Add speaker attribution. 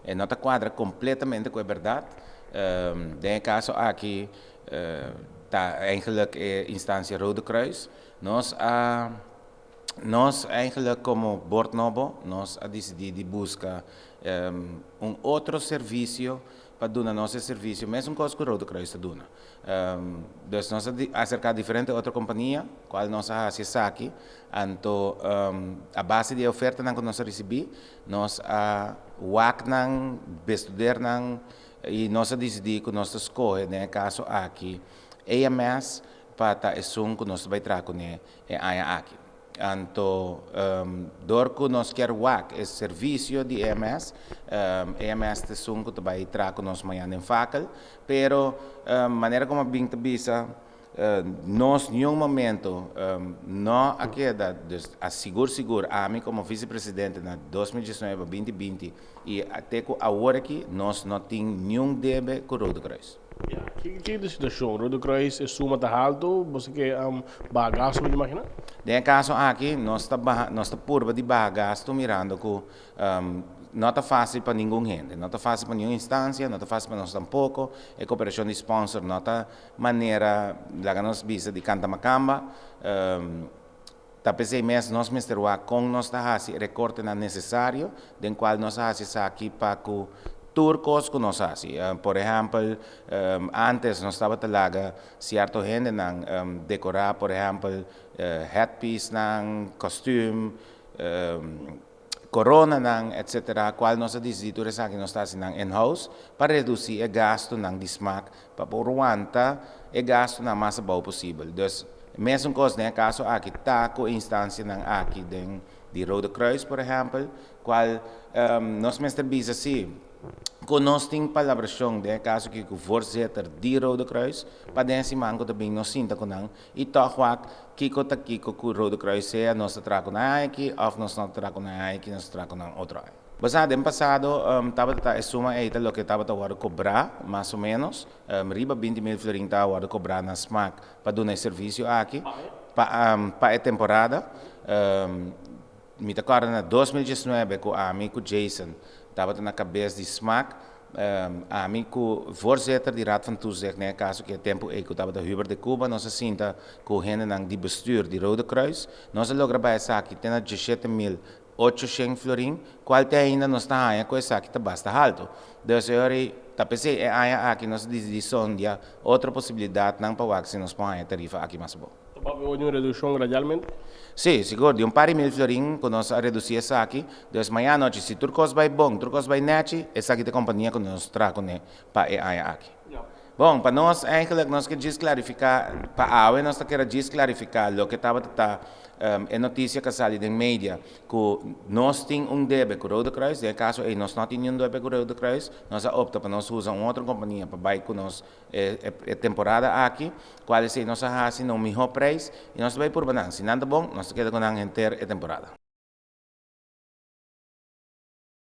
Speaker 1: E no ta kuadra kompletamente ku e bèrdat. Den e kaso aki ta eigenlijk e instansia Rode Kruis. Nos a nos eigenlijk komo bord nobo nos a disidí di buska un otro servisio pa duna nos e servisio mesun kos ku Rode Kruis ta duna. Dus nos a aserká diferente otro kompania kual nos a hasi esaki, anto a base di e ofertanan ku nos a risibí nos a wak nan, bestudeer nan i nos a disidí ku nos ta skohe den e kaso aki AMS pa ta esun ku nos ta bai traha kuné e aña aki. Anto dor ku nos kier wak e servisio di AMS, AMS ta esun ku ta bai traha ku nos mañana den fakel, pero manera komo a bin ta bisa nos niun momento no a keda, dus a sigur sigur ami komo visepresidente na 2019 pa 2020 i te ku awor aki nos no tin niun debe ku Rode Kruis.
Speaker 2: Ya, ki ki ta e situashon? Rode Kruis e suma ta haltu, boso ke baha gastu mi ta imagina?
Speaker 1: Den e kaso aki nos ta baha nos ta purba di baha gastu mirando ku no ta fásil pa ningun hende, no ta fásil pa niun instansia, no ta fásil pa nos tampoko, e koperashon di sponsor no ta manera laga nos bisa di kanta makamba. Ta p'esei mes nos mester wak kon nos ta hasi e rekortenan nesesario den kual nos a hasi esaki pa ku tur kos ku nos hasi. Por ehèmpel, ántes nos tabata laga sierto hendenan dekorá, por ehèmpel, headpiecenan, kòstüm, koronanan, etsetera, kual nos a disidí tur esaki nos ta hasi nan in-house pa redusí e gastunan di smak pa por wanta e gastunan mas abou posibel. Dus, mesun kos den e kaso aki ta ku e instansianan aki den di Rode Kruis, por ehèmpel, kual nos mester bisa si ku nos tin palabrashon den e kaso aki ku voorzitter di Rode Kruis pa den e siman ku ta bin nos sinta ku nan I tòg wak kiko ta kiko ku Rode Kruis sea nos ta traha ku nan aña aki òf nos no ta traha ku nan aña aki nos ta traha ku nan otro aña. Bo sa den pasado tabata ta e suma ei ta loke tabata wòrdu kobrá mas o ménos riba 20,000 florin ta wòrdu kobrá na smak pa duna e servisio aki pa pa e temporada. Mi ta kòrda na 2019 ku ami ku Jason tabata na kabes di smak. Ami ku voorzitter di Raad van Toezicht den e kaso ku e tempu ei ku tabata Hubert de Cuba nos a sinta ku hendenan di bestuur di Rode Kruis. Nos a logra bai esaki te na 17,800 florin, kual te ainda nos ta haña ku esaki ta basta haltu. Dus e ora ei ta p'esei e aña aki nos a disidí sondia otro posibilidatnan pa wak si nos por haña tarifa aki mas abou.
Speaker 2: Ta papia hoy di un reduccion gradualmente?
Speaker 1: Sí, sigur, di un par di mil florin cu nos a reduci esaki. Dus maña anochi, si tur cos bay bon, tur cos bay nechi, esaki ta e compania cu nos traha cune pa e aña aki. Bon, pa nos eigenlijk nos ke djis clarifica, pa awe nos ta kere djis clarifica loke tabata ta e noticia cu a sali den media cu nos tin un debe cu Rode Kruis, den e caso ey nos no tin niun debe cu Rode Kruis, nos a opta pa nos usa un otro compania pa bay cu nos E temporada aki, cual esey nos a haci na un miho prijs y nos ta bay purba nan. Si nan ta bon, nos ta keda cu nan henter e temporada.